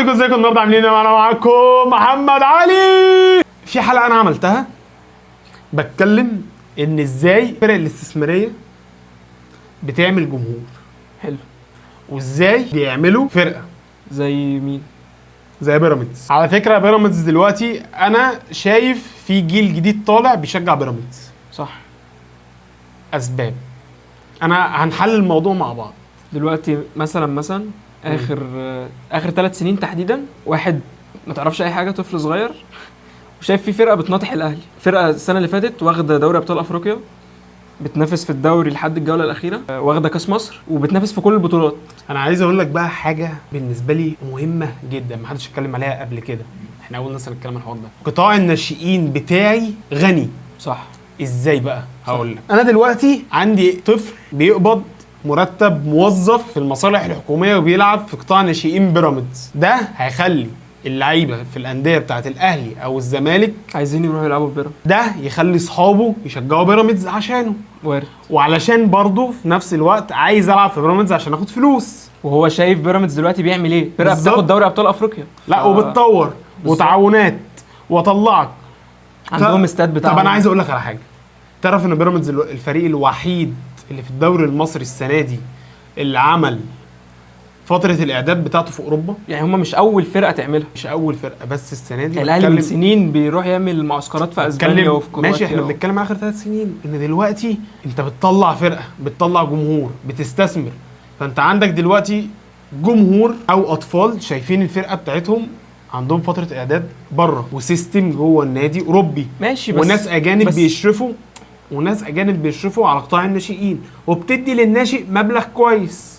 عليكم، ازيكم النهارده؟ عاملين ايه؟ انا معاكم محمد علي. في حلقة انا عملتها بتكلم ان ازاي الفرق الاستثمارية بتعمل جمهور. حلو. وازاي بيعملوا فرقه. زي مين؟ زي بيراميدز. على فكرة بيراميدز دلوقتي انا شايف في جيل جديد طالع بيشجع بيراميدز. صح. اسباب، انا هنحلل الموضوع مع بعض. دلوقتي مثلا اخر 3 سنين تحديدا، واحد ما تعرفش اي حاجه، طفل صغير وشايف في فرقه بتناطح الاهلي، فرقه السنة اللي فاتت واخده دوري ابطال افريقيا، بتنافس في الدوري لحد الجولة الاخيره، واخده كاس مصر وبتنافس في كل البطولات. انا عايز اقول لك بقى حاجة بالنسبة لي مهمة جدا محدش اتكلم عليها قبل كده، احنا اول ناس هنتكلم عن الحوار ده. قطاع الناشئين بتاعي غني. صح. ازاي بقى؟ هقول لك. انا دلوقتي عندي طفل بيقبض مرتب موظف في المصالح الحكومية وبيلعب في قطاع ناشئين بيراميدز، ده هيخلي اللعيبة في الاندية بتاعه الاهلي او الزمالك عايزين يروحوا يلعبوا في بيراميدز. ده يخلي اصحابه يشجعوا بيراميدز عشانه، وارد. وعلشان برضه في نفس الوقت عايز العب في بيراميدز عشان اخد فلوس. وهو شايف بيراميدز دلوقتي بيعمل ايه؟ فرقه بالظبط. بتاخد دوري ابطال افريقيا. لا وبتطور وتعاونات واطلعك عندهم استاد بتاعهم. طب انا عايز اقول لك على حاجة، تعرف ان بيراميدز الفريق الوحيد اللي في الدوري المصري السنة دي اللي عمل فترة الاعداد بتاعته في اوروبا؟ يعني هم مش اول فرقه تعملها. مش اول فرقه، بس السنة دي الاهلي من بتكلم- سنين بيروح يعمل معسكرات في اسبانيا بتكلم وفي كرواتيا. ماشي، احنا بنتكلم على اخر 3 سنين، ان دلوقتي انت بتطلع فرقه، بتطلع جمهور، بتستثمر. فانت عندك دلوقتي جمهور او اطفال شايفين الفرقة بتاعتهم عندهم فترة اعداد بره و system جوه النادي اوروبي. ماشي، بس وناس اجانب بس بيشرفوا، وناس اجانب بيشرفوا على قطاع الناشئين، وبتدي للناشئ مبلغ كويس.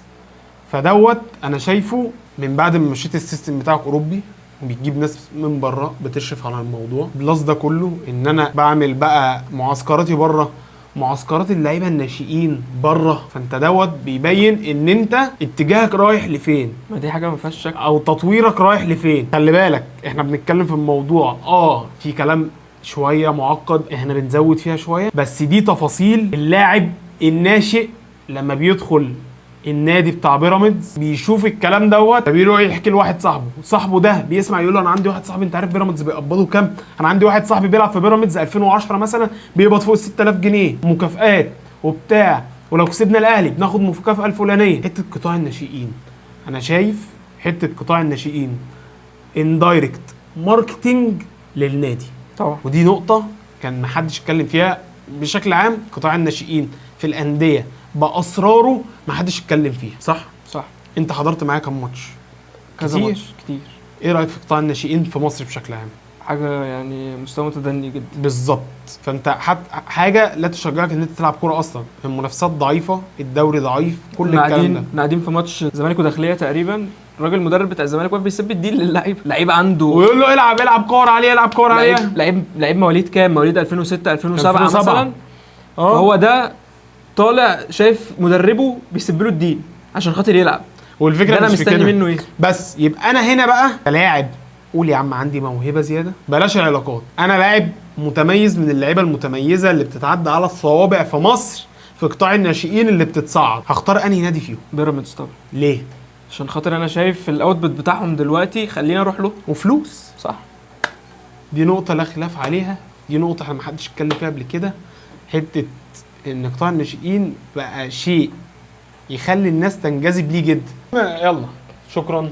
فدوت انا شايفه من بعد ما مشيت ال system بتاعك اوروبي وبتجيب ناس من بره بتشرف على الموضوع، plus ده كله ان انا بعمل بقى معسكراتي بره، معسكرات اللعيبة الناشئين بره. فانت دوت بيبين ان انت اتجاهك رايح لفين، ما دي حاجة ما فيهاش شك. او تطويرك رايح لفين. خلي بالك احنا بنتكلم في الموضوع في كلام شوية معقد، احنا بنزود فيها شوية، بس دي تفاصيل اللاعب الناشئ لما بيدخل النادي بتاع بيراميدز بيشوف الكلام دوت، بيروح يحكي لواحد صاحبه، صاحبه ده بيسمع يقول له انا عندي واحد صاحبي انت عارف بيراميدز بيقبضه كام؟ انا عندي واحد صاحبي بيلعب في بيراميدز 2010 مثلا بيقبض فوق ال 6000 جنيه مكافآت وبتاع، ولو كسبنا الاهلي بناخد مكافأة الفلانية. حتة قطاع الناشئين، انا شايف حتة قطاع الناشئين indirect marketing للنادي. طبعا. ودي نقطة كان محدش اتكلم فيها بشكل عام. قطاع الناشئين في الاندية باسراره محدش اتكلم فيها، صح؟ صح. انت حضرت معايا كام ماتش؟ كذا كتير. ماتش كتير. ايه رايك في قطاع الناشئين في مصر بشكل عام؟ حاجة يعني مستوى متدني جدا. بالظبط. فانت حاجة لا تشجعك ان انت تلعب كورة اصلا، المنافسات ضعيفة، الدوري ضعيف، كل كنا الكلام ده. قاعدين في ماتش الزمالك وداخليه تقريبا، الراجل المدرب بتاع الزمالك واقف بيسب الدين للعيب، لعيب عنده ويقول له العب العب كور عليه، العب كور عليه. لعيب مواليد كام؟ مواليد 2006 2007 2007. مثلا. فهو ده طالع شايف مدربه بيسب له الدين عشان خاطر يلعب. والفكرة ده انا مش في مستني كده. منه ايه؟ بس يبقى انا هنا بقى كلاعب، قول يا عم عندي موهبة زيادة، بلاش العلاقات، انا لاعب متميز من اللعيبة المتميزة اللي بتتعدى على الصوابع في مصر في قطاع الناشئين اللي بتتصعد، هختار انهي نادي فيهم؟ بيراميدز طبعا. ليه؟ عشان خاطر انا شايف ال output بتاعهم دلوقتي، خلينا اروح له. وفلوس. صح. دي نقطة لا خلاف عليها، دي نقطة احنا محدش اتكلم فيها قبل كده، حتة ان قطاع الناشئين بقى شيء يخلي الناس تنجذب ليه جدا. يلا شكرا.